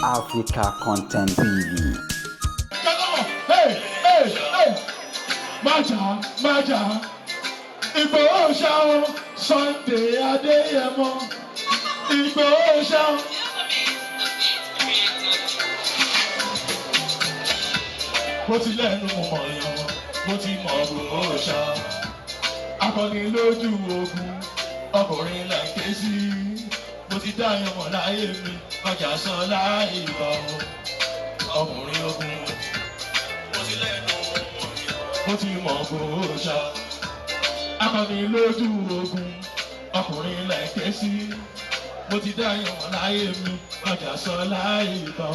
Africa Content TV. Hey, hey, hey. Májà, májà. Ìgbòho ṣáwọn Sunday Adéyẹmọ. Ìgbòho ṣáwọn. Bó ti lẹ́nu mo mọ̀ yan, bó ti mọ̀ Ìgbòho ṣá. Akọni lójú ogun, ọkùnrin là ń ké sí. Mo ti dá yan mọ̀ láyé mi, ọjà sọ láì bọ̀. Ọkùnrin ogun, mo ti mọ̀ Ìgbòho ṣá. Akọni lójú ogun, ọkùnrin là ń ké sí. Mo ti dá yan mọ̀ láyé mi, ọjà sọ láì bọ̀.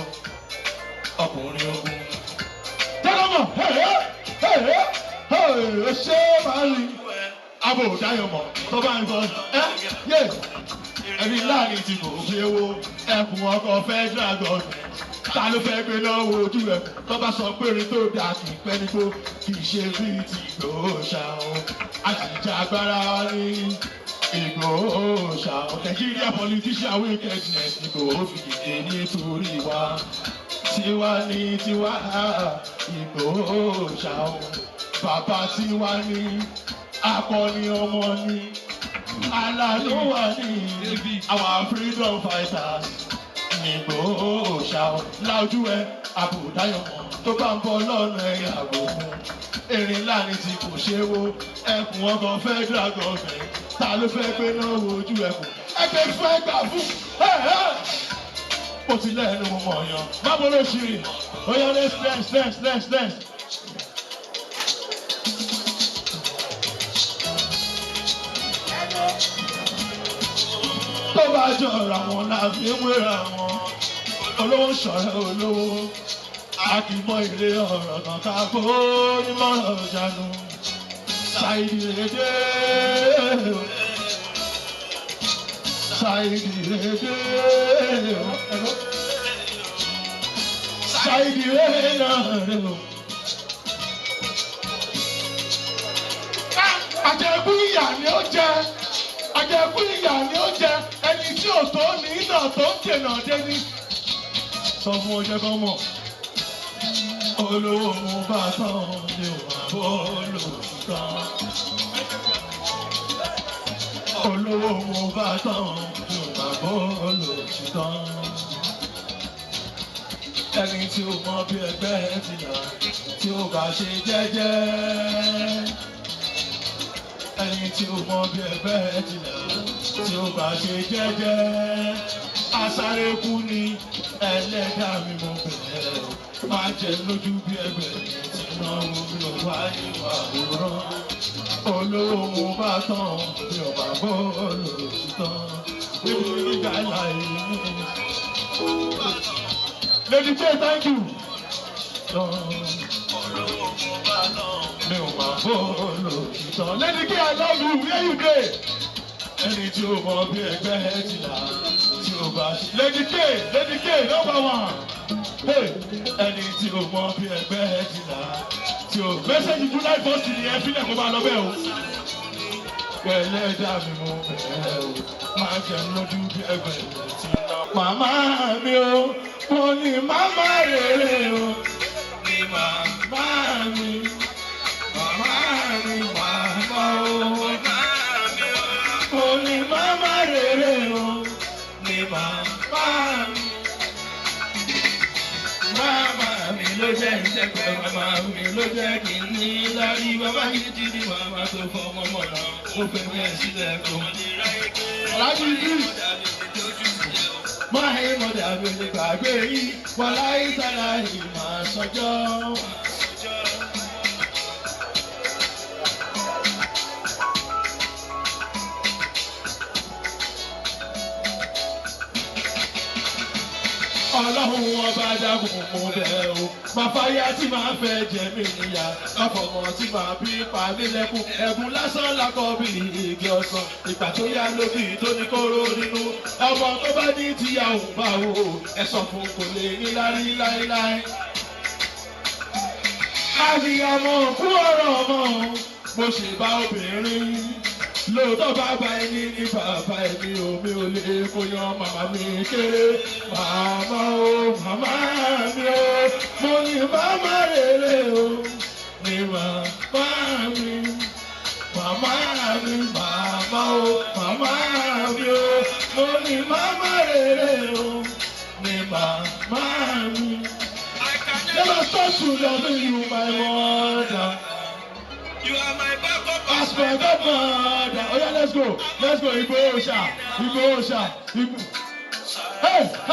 Ọkùnrin ogun. Jẹ́gọ́mọ̀, hey, ṣé máa rí abo dáyọ̀mọ̀ tó bá ń bọ̀ ẹ́ yé ẹni láàrin tí kò fi wo ẹkùn ọkọ̀ federal government ta ló fẹ́ gbé lọ́wọ́ ojú ẹ̀ tó bá sọ pé orin tó dáa kì í pẹ́ nígbó kì í ṣe bíi ti Ìgbòho ṣá o àtijọ́ agbára ní Ìgbòho ṣá o. Nigeria politician wickedness Ìgbòho fi dìde nítorí wa tiwa ní tiwa Ìgbòho ṣá o, bàbá tiwa ní akọni ọmọ ní aláàánú wa ní our freedom fighters Ìgbòho ṣá o. Láojú ẹ àbùdáyọmọ tó bá ń bọ̀ lọ́nà ẹ yàgò fún erin láàrin tí kò ṣe wo ẹkùn ọkọ̀ federal government ta ló fẹ́ gbé náà wojú ẹkùn ẹgbẹ́ fún ẹgbà fún ẹ ẹ ó ti lẹ́nu mo mọ̀ yan báwo ló ṣe rìn ó yá next next next next next. Tó bá jọra wọn la fi ń wéra wọn, olówó ṣọ̀rẹ́ olówó, a kì í mọ èrè ọ̀rọ̀ kan ká kó nímọ̀ràn jánu. Ṣáìdì rédé, ṣáìdì rédé, ṣáìdì rédé náà rè o. Àjẹkù ìyà ni ó jẹ, àjẹkù ìyà ni ó jẹ, ẹni tí ò tó ní náà tó ń dènà dé ní. Sọ fún ọjọ́ kan mọ̀, olówó mo bá tán ni ò máa bọ́ lòótọ́. Olówó mo bá tán ni ò máa bọ́ lòótọ́. Ẹni tí ó mọ bí ẹgbẹ́ ti là tí ó bá ṣe jẹ́jẹ́. Ẹni tí ó mọ bí ẹgbẹ́ ti là tí ó bá ṣe jẹ́jẹ́. Asáré kú ni ẹlẹ́dàá mi mo bẹ̀rẹ̀ o. Má jẹ lójú bí ẹgbẹ́ mi ti náwó mi ò wá ìwà òrán. Olówó mo bá tán mi ò bá bọ́ lòótọ́. Níbi gíga láì ní. Lady J, thank you. Mi ò máa bọ́ lòótọ́. Lady K, I love you. Where you dey? Ẹni tí ó mọ bí ẹgbẹ́ ti là tí ó bá ṣe. Lady K, Lady K, number one. Hey, ẹni tí ó mọ bí ẹgbẹ́ ti là tí ó. Mẹ́sẹ̀gì July 1 ni ẹ fílẹ̀ kó máa lọ bẹ́ẹ̀ o. Ẹlẹ́dàá mi mo bẹ̀rẹ̀ o, máa jẹ lójú bí ẹgbẹ́ ti là. Màmá mi o, mo ní màmá rere o, ní màmá mi, màmá mi màmá o. Mo ní màmá rere o, ní màmá mi. Màmá mi ló jẹ́ ìṣẹ́pẹ́, màmá mi ló jẹ́ kí n ní lárí. Màmá mi ti di màmá tó fọmọ mọ̀nà, ó fẹ́ mi ẹ̀ sílẹ̀ kó. Alhaji Idris, máa ń mọ̀dà mi lè gbàgbé yìí, wà láyé sára ìmọ̀ sọ́jọ́. Ọlọ́run ọba dákun mo bẹ̀ o, máa fáyà tí máa fẹ́ jẹ mí níyà, máa fọmọ tí máa bí pa mí lẹ́kún, ẹ̀gún lásán lákọ̀ bí igi ọ̀sán, ìgbà tó yá lóbi tó ní kóró nínú, ọmọ tó bá ní tíyà òun bá wò, ẹ sọ fún kò lè ní lárí láéláé. Àbíyamọ kú ọ̀rọ̀ ọmọ, mo ṣe bá obìnrin. Lóòótọ́ bàbá ẹni ní bàbá ẹni, omi ò lè kó yan màmá mi kéré. Màmá o, màmá mi o, mo ní màmá rere o, ní màmá mi. Màmá mi, màmá o, màmá mi o, mo ní màmá rere o, ní màmá mi. Never stop to love you, my mother. You are my backup. As my godmother. Oh yeah, let's go. Let's go. Igbo Osha. Igbo Osha. Igbo. Hey, hey.